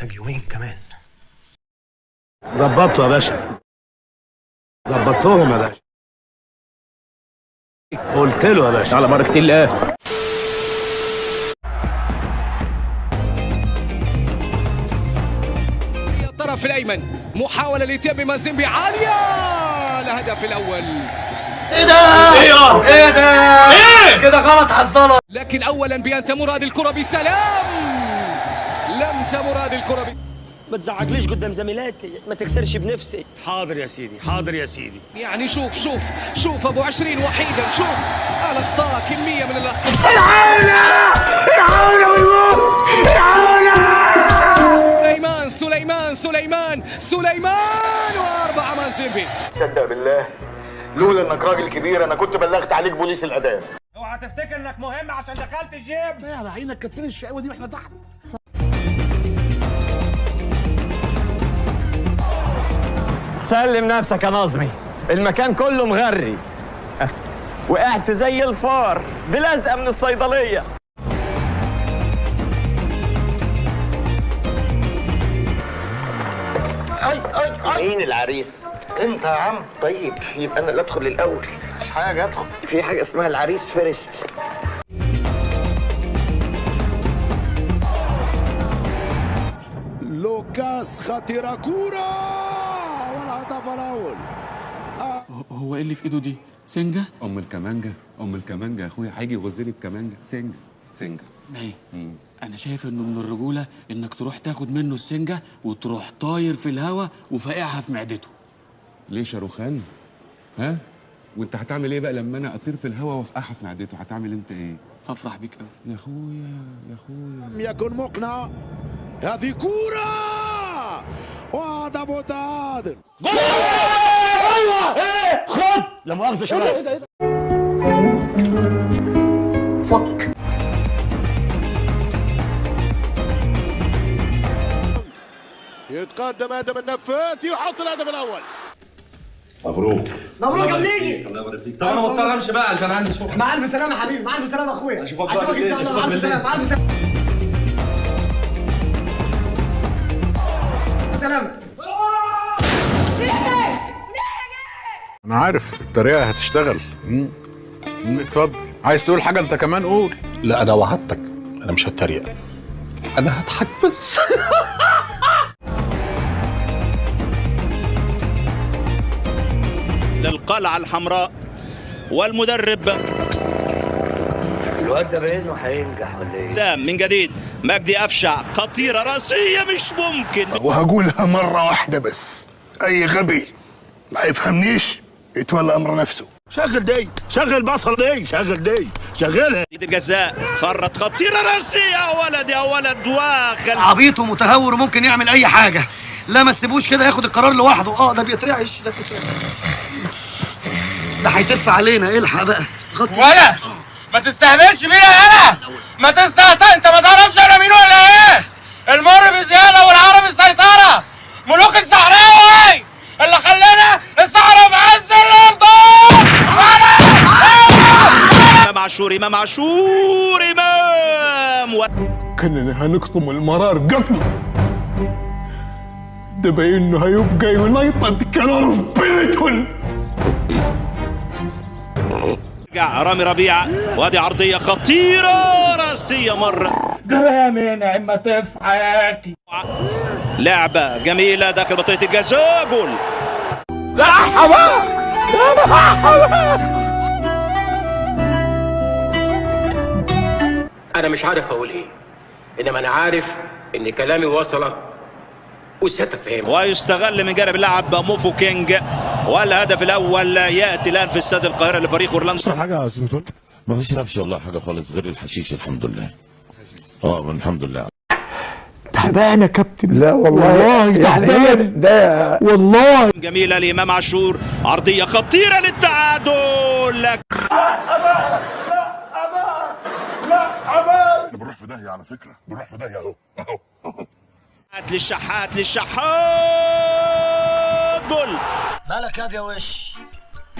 محتاج يومين كمان. ظبطته يا باشا، ظبطتهم يا باشا، قلت له يا باشا على بركة الله. الطرف الايمن، محاولة لتيبي مازيمبي عالية، الهدف الاول. ايه ده؟ ايه ده؟ ايه؟ كده غلط على الزلط. لكن اولا بان تمر هذه الكره بسلام، لم تمر هذه الكره. ما تزعجليش قدام زميلاتي، ما تكسرش بنفسي. حاضر يا سيدي، حاضر يا سيدي. يعني شوف شوف شوف ابو 20 وحيدا، شوف الاخطاء، كمية من الاخطاء. العونة العونة والموت العونة. سليمان سليمان سليمان سليمان واربعة مازيمبي. تصدق بالله لولا انك راجل كبير انا كنت بلغت عليك بوليس الاداب. اوعى تفتكر انك مهم عشان دخلت الجيم. يا عينك كانت فين الشقاوة دي واحنا تحت؟ سلم نفسك يا نظمي، المكان كله مغري. وقعت زي الفار بلزقه من الصيدلية. اي اي اي، مين العريس؟ انت يا عم. طيب يبقى انا اللي ادخل الاول. مش حاجة، ادخل. في حاجة اسمها العريس first. لوكاس خطيرة، كورة والهدف الأول. هو ايه اللي في ايده دي؟ سنجة؟ ام الكمانجة، ام الكمانجة يا اخويا، هيجي يغزني بكمانجة. سنجة سنجة. ما هي انا شايف انه من الرجولة انك تروح تاخد منه السنجة وتروح طاير في الهوا وفاقعها في معدته. ليه شاروخان؟ ها؟ وانت هتعمل ايه بقى لما انا اطير في الهوا وافقعها في معدته؟ هتعمل انت ايه؟ فافرح بيك قوي يا اخويا يا اخويا. لم يكن مقنع، هذه كورة وهدف متعادل. ايوه ايه، خد لا مؤاخذة شباب. فك. يتقدم ادم النفاتي ويحط الهدف الاول. مبروك مبروك يا بليجي. الله يبارك فيك. طب انا مضطر امشي بقى عشان عندي شغل. مع الف سلامه حبيبي، مع الف سلامه اخويا. اشوفك اشوفك ان شاء الله، مع الف سلامه، مع الف سلامه. سلامه. انا عارف الطريقة هتشتغل. اتفضل، عايز تقول حاجة انت كمان قول. لا انا وعدتك، انا مش هتريق، انا هضحك بس. للقلعة الحمراء والمدرب الواد ده باينة هينجح ولا ايه؟ سام من جديد. مجدي أفشع، خطيرة راسية مش ممكن. وهقولها مرة واحدة بس، أي غبي ما يفهمنيش يتولى أمر نفسه. شغل دي، شغل بصل دي، شغل دي، شغلها. الجزاء فرت خطيرة راسية يا ولد يا ولد واخل. عبيط ومتهور وممكن يعمل اي حاجة. لا ما تسيبوش كده ياخد القرار لوحده. ده بيترعش، ده بيترعش، ده هيتف علينا. الحق بقى خط. ولا ما تستهبلش بينا يالا، ما تستهتر، انت ما تعرفش انا مين ولا ايه؟ المر بزيادة والعرب السيطرة، ملوك الصحراوي اللي خلانا الصحراء في عز الليل. امام عاشور، امام عاشور، امام. كأننا هنقطم المرار قطمة. ده باين انه هيبقى United Color of Benetton. رجع رامي ربيعة، وادي عرضية خطيرة راسية مرة. جرامي نعمة في حياتي. لعبة جميلة داخل منطقة الجزاء، جول. لا حول لا حول. أنا مش عارف أقول إيه، إنما أنا عارف إن كلامي وصلك وسيادتك فاهمه. ويستغل من جانب اللاعب موفو كينج، والهدف الأول يأتي الآن في استاد القاهرة لفريق أورلاندو. تشرب حاجة يا أستاذ متولي؟ ما بشربش والله حاجة خالص غير الحشيش الحمد لله. الحمد لله. تعبان يا كابتن. لا والله تعبان ده والله. جميلة لإمام عاشور، عرضية خطيرة للتعادل. لا لا، بنروح في داهية على فكرة، بنروح في داهية اهو اهو. للشحات، للشحات، جول. مالك يا وش؟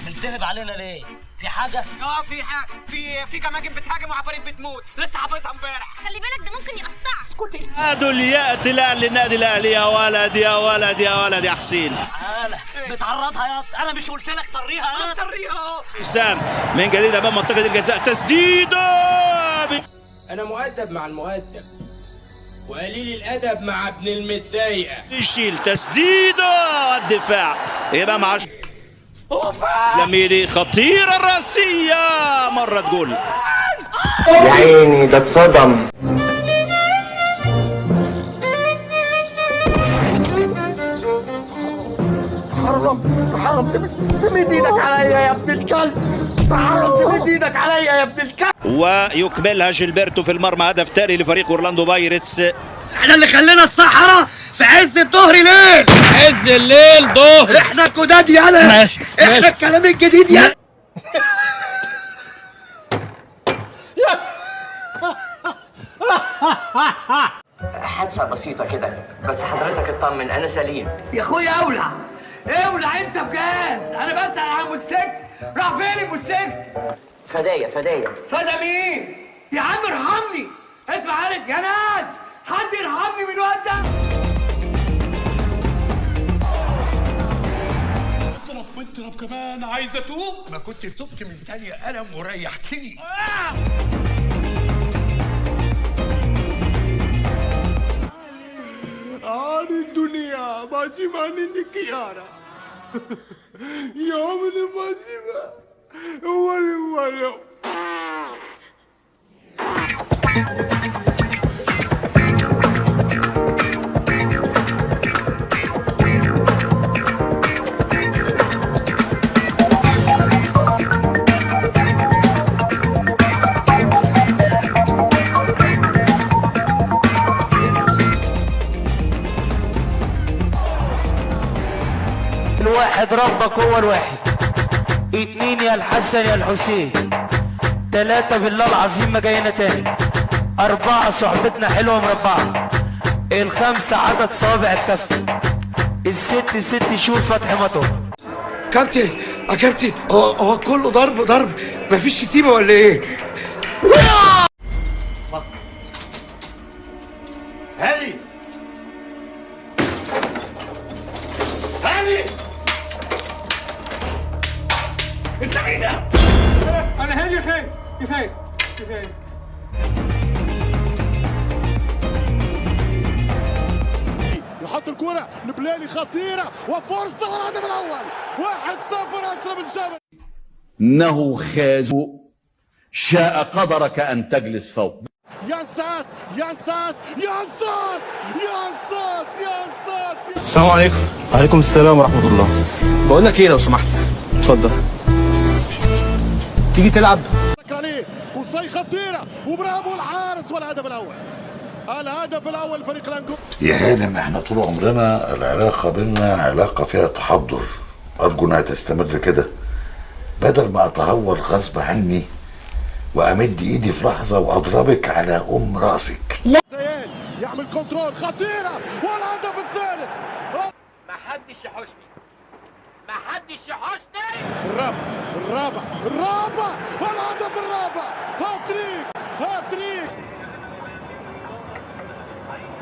ملتهب علينا ليه؟ في حاجة؟ في حاجة، في جماجم بتهاجم وعفاريت بتموت، لسه حافظها امبارح. خلي بالك ده ممكن يقطعك. اسكتي. تعادل ياتي الان للنادي الاهلي. يا ولد يا ولد يا ولد يا حسين. تعالى بتعرضها يا، انا مش قلت لك طريها يا؟ طريها اهو. وسام من جديد امام منطقة الجزاء، تسديده. انا مؤدب مع المؤدب وقليل الادب مع ابن المتضايقه. يشيل تسديده، الدفاع امام عاشور. لميلي خطيرة الراسية، مرة تقول يا عيني ده اتصدم. تحرم تمد ايدك عليا يا ابن الكلب، تحرم تمد ايدك عليا يا ابن الكلب. ويكملها جيلبرتو في المرمى، هدف تاني لفريق اورلاندو بايرتس. احنا اللي خلينا الصحراء في عز الظهر ليل، عز الليل ظهر. احنا الجداد يالا، ماشي احنا الكلام الجديد يالا. حادثة بسيطة كده، بس حضرتك اطمن أنا سليم. يا اخويا اولع اولع انت بجاز، انا بسأل على الموتوسيكل، راح فين الموتوسيكل؟ فدايا فدايا. فدا مين؟ يا عم ارحمني، اسمع عارف يا ناس، حد يرحمني من الواد ده. اضرب اضرب كمان، عايز اتوب. ما كنت تبت من تاني قلم وريحتني. عن الدنيا ماشي معني كيارا يوم ماشي ولا الواحد ربك هو الواحد، 2 يا الحسن يا الحسين، 3 بالله العظيم ما جاينا تاني، 4 صحبتنا حلوة مربعة، 5 عدد صوابع الكف، 6 6 شهور فتح مطر. كابتن يا كابتن، هو كله ضرب ضرب، مفيش شتيمة ولا ايه؟ فك هاني هاني، انت مين ده؟ انا هادي. كفاية كفاية كفاية. يحط الكرة لبلالي، خطيرة وفرصة، والهدف الأول 1-0 أشرف الجابر. إنه خازوق شاء قدرك أن تجلس فوق. يا ساس يا ساس يا ساس يا ساس يا ساس. السلام عليكم. وعليكم السلام ورحمة الله. بقول لك ايه لو سمحت. اتفضل. تيجي تلعب. قصي خطيرة وبرافو الحارس، والهدف الأول، الهدف الأول فريق لانجو. يا هانم احنا طول عمرنا العلاقة بينا علاقة فيها تحضر، أرجو إنها تستمر كده بدل ما أتهور غصب عني وأمد إيدي في لحظة وأضربك على أم رأسك. لا زيان يعمل control خطيرة والهدف الثالث. ما حدش يحوشني، ما حدش يحوشني. الرابع الرابع الرابع، الهدف الرابع، هاتريك هاتريك.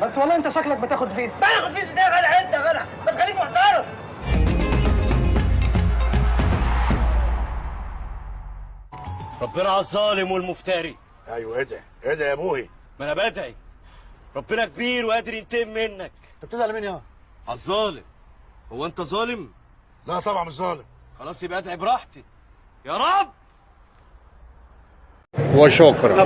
بس والله انت شكلك بتاخد فيس. باخد فيس ده يا غلا، انت يا غلا ما تخليك محترم. ربنا على الظالم والمفتري. ايوه ادعي ادعي يا ابوي. ما انا بدعي، ربنا كبير وقادر ينتقم منك. انت بتزعل مين يا؟ على الظالم. هو انت ظالم؟ لا طبعا مش ظالم. خلاص يبقى ادعي براحتي يا رب. وشكرا.